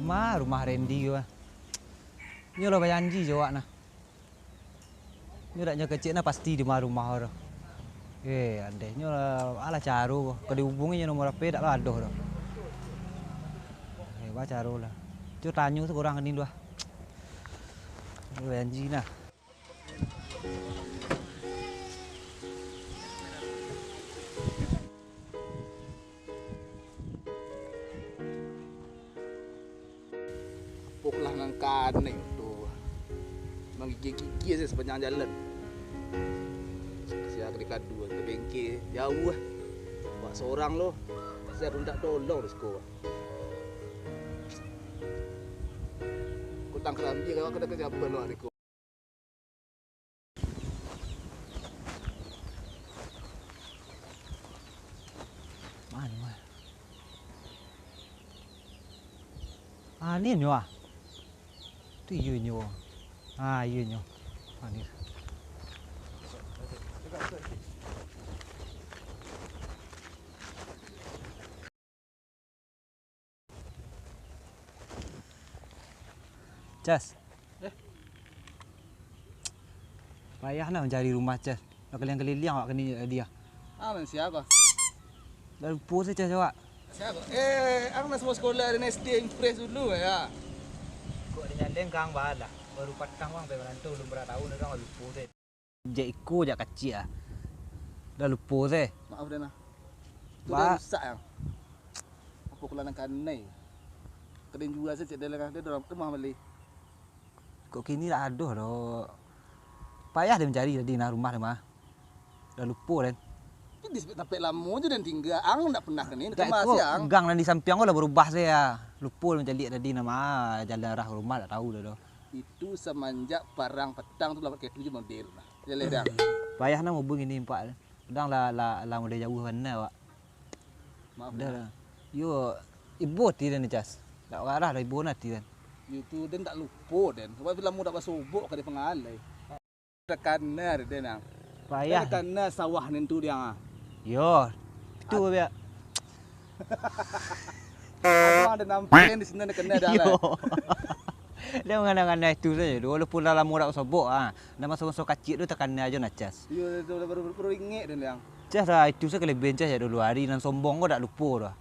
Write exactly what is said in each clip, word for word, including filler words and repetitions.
Ma rumah Randy ko, ah. Nyo lah bajanji jo awak nah. Nyo dak nyo kecek nah pasti di ma rumah tu. Eh, andeh nyo lah, alah caro ko. Ka dihubungi nyo nomor H P dak lah ado tu. Eh, ba caro lah. Cubo tanyo tu ka urang kini tu ah. Nyo bajanji nah. Apolah nan kanai tu. Manggigil-gigil sajo sapanjang jalan. Sia ka dikadu ka bengke, jauah. Awak sorang lo. Sia pun tak tolong di siko. Kutang karambia awak kada ka jaban awak di ko. Mano, mano? Ah, ni nyo ah. Tu iyo nyo. Ah, iyo nyo. Ah, ni. Cas. Eh? Payah nah mancari rumah, Cas. Lah kaliliang-kaliliang awak kini tadi ah. Ah, nan sia? Lah lupo se, Cas, awak. Sia? Eh, ang nak samo sekolah di S D Impress dulu ya. Kok di Nyaleng kang balah. Baru patang bang, pai marantau, belum bara taun, urang lah lupo se. Jak iko, jak kaciak ah. Lah lupo se. Maaf, Den, ah. Tu ba- lah rusak, yang. Apo kulanang kanai. Ka den jua se, cek den lah, den urang rumah bali. Kok kini dak ado doh. Payah den mancari tadi nah rumah tu mah. Lah lupo den. Tapi di tapek lamo jo den tingga, ang dak pernah kini, dak, kemasi iko ang. Gang nan di sampiang ko lah barubah se ah. Lupo den mancaliak tadi nah mah, jalan arah rumah dak tau doh. Itu samanjak parang patang tu lah pakai tu je model nah. Jaleh dang. Payah nah hubungi ni empak. Kadang lah, lah, lah model jauah bana awak. Maaf, dah lah. Yo, ibo ati den, Cas. Dak arah dah ibo ati den. Yo tu den dak lupo den. Sabab lamo dak basobok ka di pangalai. Takana den ang. Payah. Takana sawah nen tu diang ah. Yo. Itu biak. Ado, ado nampak di siko, takana dah lah. Iyo. Dah mangana-ngana itu sajo. Walaupun lah lamo dak basobok ah. Dah maso-maso kaciak tu takana jo nah, Cas. Iyo, tu lah baru, baru ingek den, Liang. Cas lah, itu sajo kalabiahan Cas jak dulu hari nan sombong ko dak lupo dah.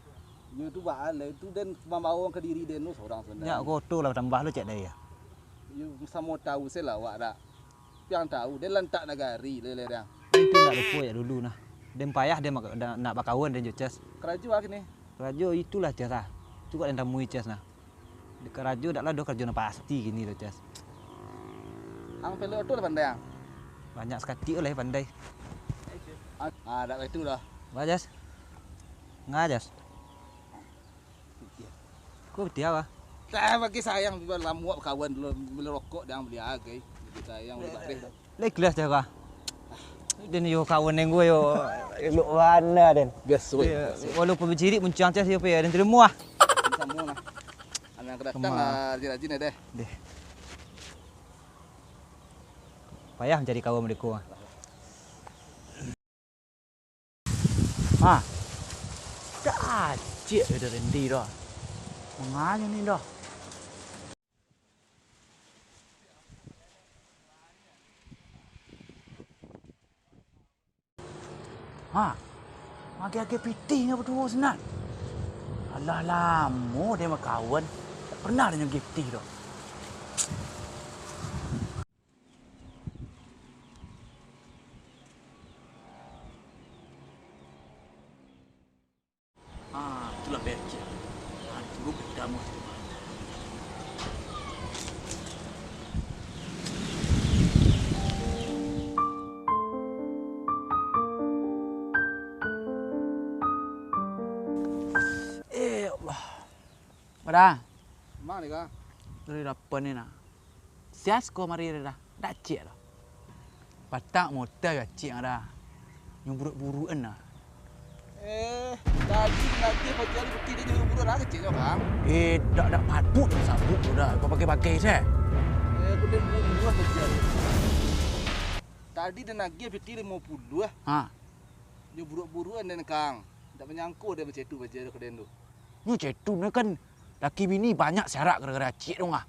Iyo tu baa lah, itu den mambawo ka diri den tu sorang sabananyo. Nyak koto lah tambah lo cak dai ah. Iyo, samo tau se lah awak dak. Piang tau, den lantak nagari, leleh dang. Itu ndak lupo jak dulu nah. Den payah den mak-, da-, nak bakawan den jo Cas. Karajo ah kini. Karajo itulah Cas ah. Cukuik den tamui Cas nah. Di karajo dak lah doh karajo nan pasti kini tu Cas. Ang pelok oto lah pandai ang. Banyak sakatik lah pandai. Ah, ah, dak itu lah. Ba Cas. Nga Cas. Ko pitiah, Bah? Tah, bagi sayang, lamo bakawan dulu, bali rokok, jan bali agai. Bagi sayang, bali badeh. Lah ikhlas dah, Bah. Den yo kawan den ko yo, elok bana den. Biaso, biaso. Walaupun bacirik muncuang Cas yo, pai den tarimo ah. Samo lah. Anak ka datang lah, rajin-rajin deh. Deh. Payah mancari kawan mereka ah. Ha. Dak acik yo dari Randy doh. Manganyo ni doh. Ha. Agi-agi pitih nyo baduo sinan. Alah lamo den bakawan. Dak pernah den agi pitih doh. Ah, itulah becek. Ah, tunggu pertama tu. Eh, ya Allah. Bara? Ma ni, Kang? Dari dapan ni nah. Sias ko mari dah. Dak ciek lah. Patak mota yo ciek dah. Nyo buruk-burukan lah. Eh, tadi lagi pajar putih dia nyo buruk-burukan lah kecil nyo, Kang. Eh, dak, dak patut disabut tu dah. Kau pakai-pakai se. Eh, buliah buruak pajar. Tadi den agiah piti limo puluah. Ha. Nyo buruk-burukan den, Kang. Dak manyangko den macam tu pajar ka den tu. Nyo cek tu nah kan Laki bini banyak sarak gara-gara ciek tu, ah.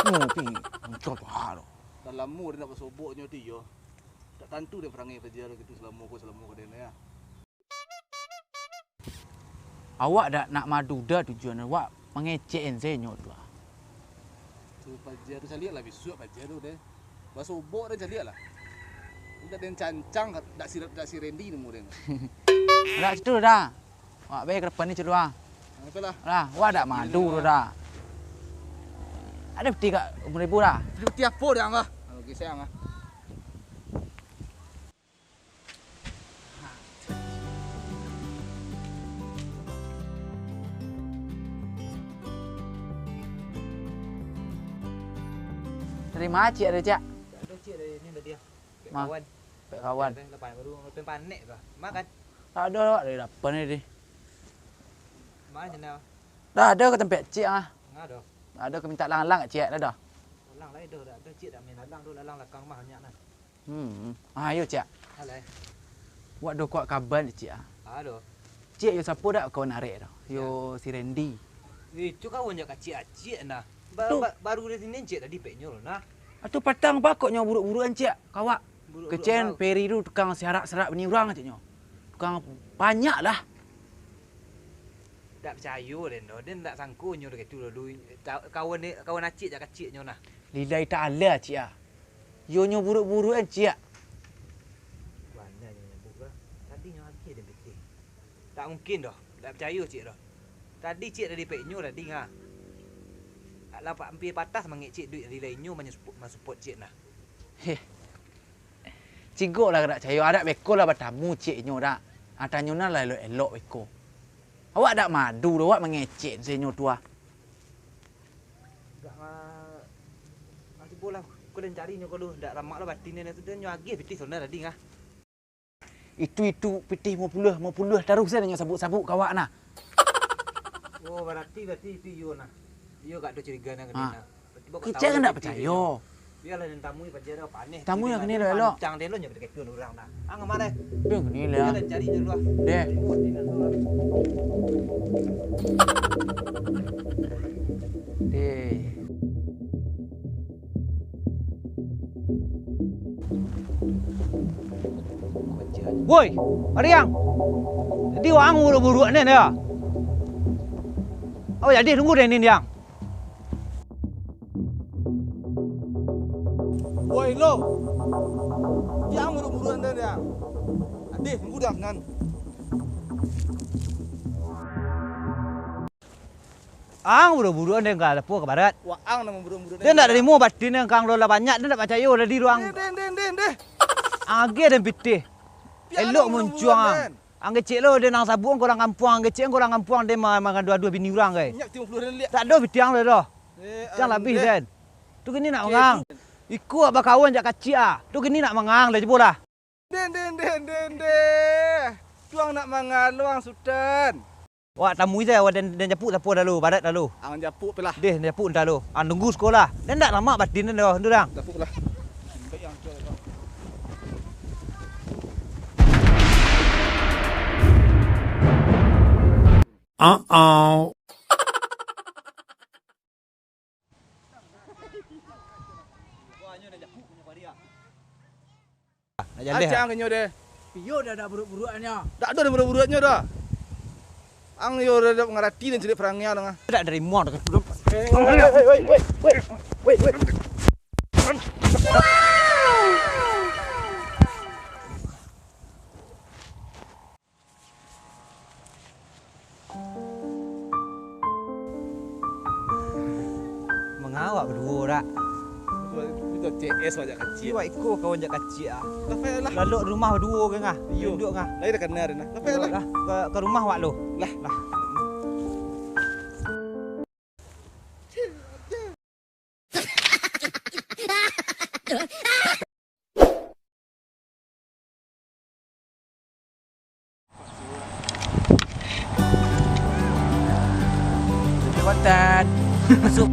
Ngopi, muncul tu, ah, tu. Lah lamo den ndak basobok nyo tu, iyo. Ndak tantu den parangai paja tu, salamo ko, salamo ko den, yo. Awak dak nak maduda tujuan awak mangecek ense nyo tu, ah. Tu paja tu, caliak lah bisuak paja tu deh. Basobok den caliak lah. Indak den cancang, dak si, dak si Randy nemu den. Dak situ dah. Wak bae ka depan ni culuah. Nah, itulah. Lah, wak dak madu tu dah. Ado peti ka limo ribu dah. Peti apo dah, Angah? Kalau gesek, Angah. Dari ma ciek ado, Cak? Ado ciek dari ni tadi, ah. Pek kawan. Pek kawan. Lepas baru lepas panek tu. Makan. Tak ado awak dari lapan tadi. Makan sana. Dah ado ka tampek ciek, ah. Ado. Ado ka mintak lalang ciek, dah ado. Lalang lai doh, dak ado ciek dak main lalang tu, lalang lakang mah banyak nah. Hmm. Ah, iyo, Cak. Alai. Wak ado kok kaban, Cik, ah. Ado. Cik, yo sapo dak kawan arek tu? Yo si Randy. Itu kawan jak kacik-acik nah. Ba-, ba-, baru dari sini cik tadi peknyo lo nah. Atu patang bakoknyo buruk-burukan, Cik, kawak. Buruk-buruk. Kecen Peri tu tukang sarak-sarak bini urang, Cik, nyo. Tukang banyak lah. Dak picayo den doh, den dak sangko nyo dek itu dulu. Kawan, kawan acik jak kacik nyo nah. Lillahi ta'ala, Cik, ah. Yo nyo buruak-buruak an, Cik. Bana nyo nyabuk lah. Tadi nyo agiah den pitih. Tak mungkin doh. Tak picayo Cik doh. Tadi Cik dari pek nyo tadi nga. Lapak ampia patah mangecek duit dari lain nyo manyo-, masupport Cik nah. Heh. Cigok lah dak picayo. Adak beko lah batamu Cik nyo dak. Ah, tanyo nah lah elok-elok beko. Awak dak madu doh, awak mangecek se nyo tu ah. Dak nga-, nga cubo lah, ko den cari nyo ko lu, dak lamak lah batin den tu, den nyo agiah pitih sonda tadi ngah. Itu, itu pitih limo puluah, limo puluah taruih se nyo sabuk-sabuk ka awak nah. Oh, barati, barati itu iyo nah. Iyo gak ado curiga nah ka den nah. Kicek kan dak picayo. Bialah, den tamui paja dah, paneh. Tamui lah kini lah, elok. Pancang den lo nyo begitu urang dah. Ah, ngama deh? Deh, kini lah. Bialah, cari dulu ah. Deh. Tengok, tengok dulu ah. Deh. Woi, Ariang. Jadi, waang buruak-buruak ni, ya? Oh, jadi tunggu deh ni, Diang. Woi, lo. Diang buruak-buruak ni, Diang. Adih, tunggu dah, nan. Ang buruak-buruak den ka lapo ka barat. Waang nan mamburuak-buruak den. Den ndak tarimo batin den ka ang lo lah banyak, den ndak pacayo tadi tu ang. Den, den, den, den, den. Ang agiah den pitih. Elok muncuang ang. Ang kecek lo den ang sabuang ka urang kampuang, ang kecek ka urang kampuang den ma-, mangadu-adu bini urang kai. Minyak limo puluah den liak. Tak ado pitih ang lo doh. Eh, pitih ang labih den. Tu kini nak mangang. Iko bakawan jak kacik ah. Tu kini nak mangang dah cubo lah. Den, den, den, den, den. Tuang nak mangaloang, Sutan. Wak tamui se, wak den, den japuk sapo dah lo, barat dah lo. Ang japuk pelah. Deh, den japuk entah lo. Ang tunggu sekolah. Den ndak lamak batin den doh, tu dang. Japuk lah. Uh-oh. Nak jaleh. Acang kenyo deh. Iyo dah, dah buruak-buruaknyo. Dak ado dah buruak-buruaknyo dah. Ang yo dah, dah mangarati dan caliak parangai ang ah. Dak dari muang dah. Wait, wait, wait, wait, wait, wait, wait. Mangawak baduo dak? Itu C S wak jak kacik. Iwak iko kawan jak kacik ah. Lah, pai lah. Lalok rumah baduo ke ngah? Iyo. Induak ngah? Lai dah kana dah nah. Lah, pai lah. Lah, ka, ka rumah wak lo. Lah. Lah. Jabatan. Masuk.